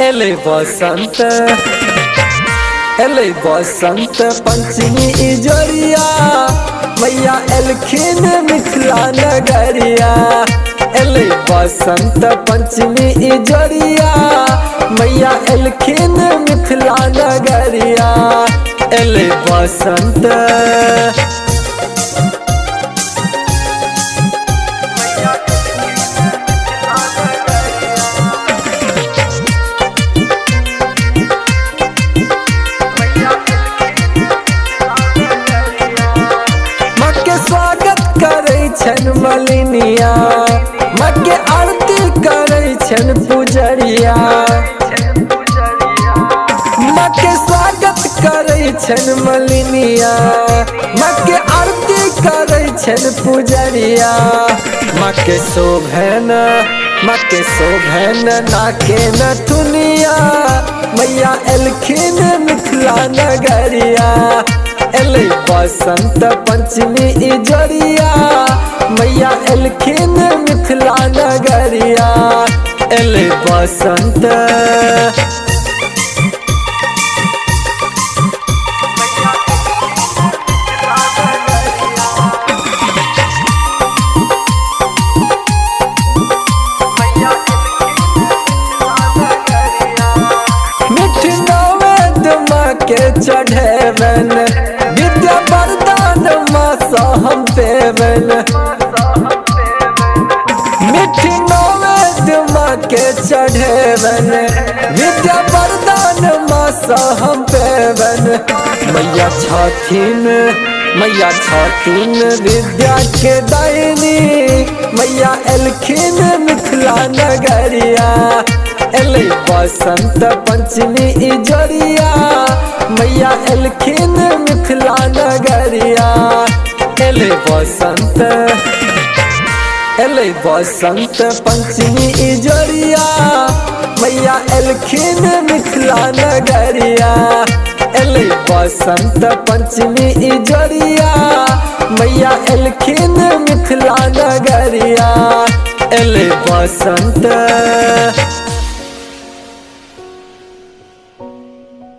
एलै बसंत, एलै बसंत पंचमी इजोरिया, मैया एलखिन मिथिला नगरिया। एलै बसंत पंचमी इजोरिया, मैया एलखिन मिथिला नगरिया। एलै बसंत। माँ के स्वागत करै छनि मलिनिया, माँ के आरती करै छनि पुजरिया। माँ के स्वागत करै छनि मलिनिया, माँ के आरती करै छनि पुजरिया। माँ के शोभन, माँ के शोभन नाके नथुनिया, मैया एलखिन मिथिला नगरिया। एलै बसंत पंचमी इजोरिया, मैया एलखिन मिथिला नगरिया। एलै बसंत। मिठ नवेद माँ के चढ़ेबन, विद्या वरदान माँ सँ हम पेबन। मिठ नवेद माँ के चढ़ेबन, विद्या वरदान माँ सँ हम पेबन। मैया छथिन, मैया छथिन विद्या के दायनी, मैया एलखिन मिथिला नगरिया। एलै बसंत पंचमी इजोरिया, मैया एलखिन मिथिला नगरिया। एलै बसंत, एलै बसंत पंचमी इजोरिया, मैया एलखिन मिथिला नगरिया। एलै बसंत पंचमी इजोरिया, मैया एलखिन मिथिला नगरिया। एलै बसंत।